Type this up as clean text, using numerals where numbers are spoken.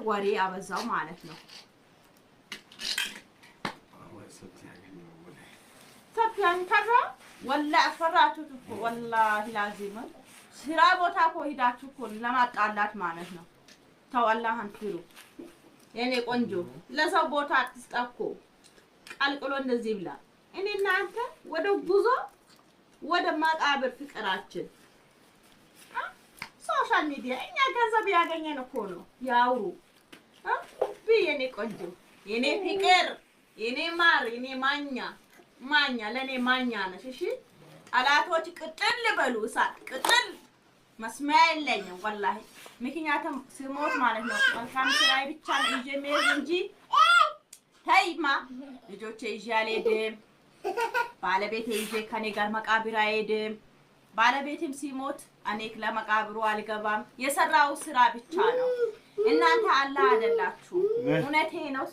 ወሬ አበዛው ማለት ነው። ሰፊያን ወላ አስፈራችሁት እኮ ወላሂ ላዚም ስራ ቦታ እኮ ሂዳችሁ እኮ ለማጣላት ማለት ነው። ተው አላህን ፍሩ የኔ ቆንጆ። ለሰው ቦታ አትስጣ እኮ ቀልቅሎ እንደዚህ ብላ። እኔ እናንተ ወደ ጉዞ ወደ መቃብር ፍቅራችን social media እኛ ገንዘብ ያገኘን እኮ ነው። ያውሩ ብ የኔ ቆንጆ፣ የኔ ፍቅር፣ የኔ ማር፣ የኔ ማኛ ማኛ፣ ለእኔ ማኛ ነሽ። እሺ ጠላቶች ቅጥል በሉ፣ እሳት ቅጥል። መስሚያ የለኝም ወላሂ። ምክንያቱም ስሞት ማለት ነው መልካም ስራዬ ብቻ ነው ይዤ የምሄድ እንጂ ተይማ ልጆቼ ይዤ አልሄድም። ባለቤቴ ይዤ ከኔ ጋር መቃብር አይሄድም። ባለቤቴም ሲሞት እኔ ለመቃብሩ አልገባም። የሰራው ስራ ብቻ ነው። እናንተ አላህ አይደላችሁ። እውነቴ ነው።